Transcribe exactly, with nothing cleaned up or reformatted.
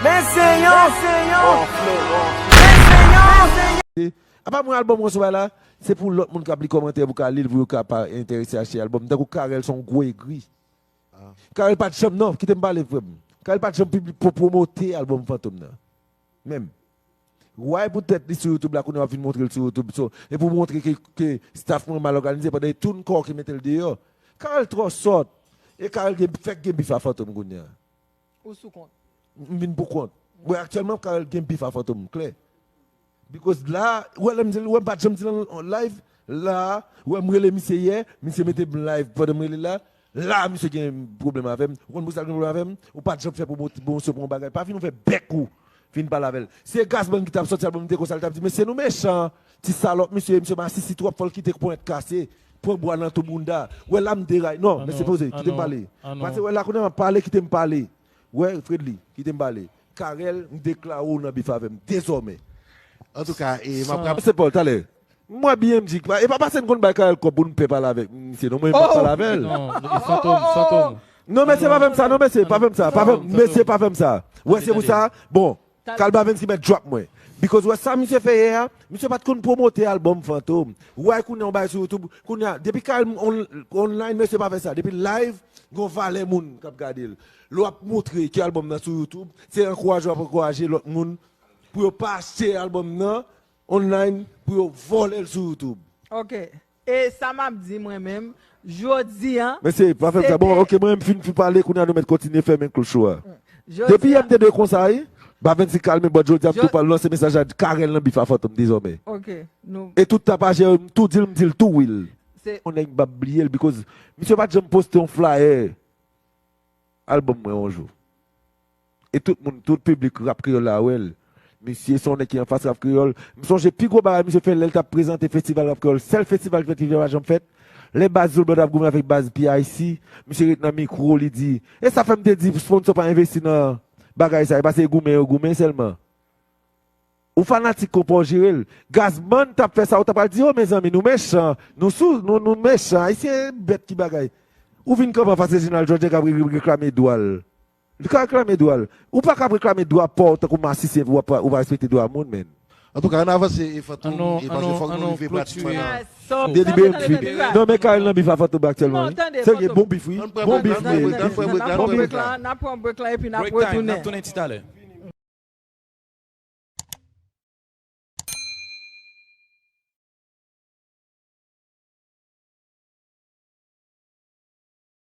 Benseyon, Benseyon, Benseyon, Benseyon. Apa mwen, albòm mwen sou bay la, se pou lòt moun k ap li kòmantè pou ka li l, pou yo ka pa enterese achte albòm. Tankou Carel se yon gwo egri. Carel pa t janm, non, kite m pale frè m. Carel pa t janm pibli-, pwo-, pwomote albòm Fantom nan. Menm. Why poutèt li sou YouTube la, kounye a w ap vin montre l sou YouTube, so, e pou montre ke, ke staff mwen mal òganize, pandan e tou n kò ki mete l deyò. Carel twò sòt. E Carel gen, fèk gen bif a Fantom kounye a. Ou sou kont. M vin pou kont. Wè, aktyèlman, Carel gen bif a Fantom, klè. Because la, wè, lè m di l, wè, m pa t janm di l an live, la, wè, m rele misye yè, misye mete m live pandan m rele la, la, misye gen pwoblèm avè m. Ou konn pou sa l gen pwoblèm avè m? Ou pa t janm fè pwomo-, pwomosyon pou yon bagay. Pa vin ou fè bèk ou vin pale avè l. Si e Gazman ki t ap sòti albòm, li te konsa, li t ap di, "Mesye, nou mechan, ti salòp, misye, misye masisi twòp, fò l kite ponyèt kase, pran bwa nan tou bounda." Wè, la, m deray. Non, mesye, poze, kite m pale. Pase, wè, la, kounye a, m ap pale, kite m pale. Wè, Fredly, kite m pale. Carel, m deklare w nan bif avè m, dezòmè. Antouka, e, m ap rap- Se Paul, talè. Mwen, B M G, e pa pase n konn bay Carel kòb pou n pè pale avèk misye, non, mwen, m p ap pale avè l. Non, non, e Fantom, Fantom. Non, mesye, pa fè m sa, non, mesye, pa fè m sa, pa fè m, mesye, pa fè m sa. Wè, se pou sa, bon, Calba Venski mèt drop mwen. Because wè sa misye fè yè a, misye pa t konn pwomote albòm Fantom. Wè, kounye a, yon bagay sou YouTube, kounye a, depi Carel on-, online, mesye, pa fè sa. Depi live, gon valè moun k ap gade l. Lè w ap montre ke albòm nan sou YouTube, se ankouraje w ap ankouraje lòt moun pou yo pa achte albòm nan online, pou yo vòlè l sou YouTube. Ok. E sa m ap di mwen menm, jodi a. Mesye, pa fè m sa. Bon, ok, mwen menm fin, fin pale, kounye a nou mèt kontinye fèmen klouch ou a. Depi yè m te dwe konsa, wi. Ba Venski kalme, but jodi a m tou pral lanse mesaj la, Carel nan bif a Fantom dezòmè. Ok. E tout tapajè, m tou di l, m di l tou, wi. On nèg m p ap bliye l, because misye pa t janm poste yon flyer albòm mwen yon jou. E tout moun, tout piblik rap kreyòl la wè l. Misye se yon nèg ki anfas rap kreyòl. M sonje pi gwo bagay misye fè lè l t ap prezante festival rap kreyòl. Sèl festival ki fèt ki pa janm fèt. Lè baz Zulu Blood ap goumen avèk baz P I C, misye ret nan mikwo, li di, e sa fè m te di sponsò pa envesti nan bagay sa, e pase goumen yo goumen sèlman. Ou fanatik konpa w jere l. Gazman t ap fè sa, ou ta pral di, o mezanmi, nou mechan, nou sou, nou, nou mechan, Ayisyen bèt ki bagay. Ou vin kanpe anfas Reginald Georges k ap re-, re-, reklame dwa l. Li ka reklame dwa l. Ou pa ka ap reklame dwa pa w tankou masisi epi w ap, ou pa respekte dwa moun, menn. Antouka, ann avanse, e Fantom, e paske fòk nou rive pratikman nan. Delibere m fini. Non, men Carel nan bif a Fantom aktyèlman, wi. Se gen bon bif, wi. Bon bif, wi. N ap pran break la, n ap pran break la, epi n ap retounen. Break time, n ap tounen ti talè.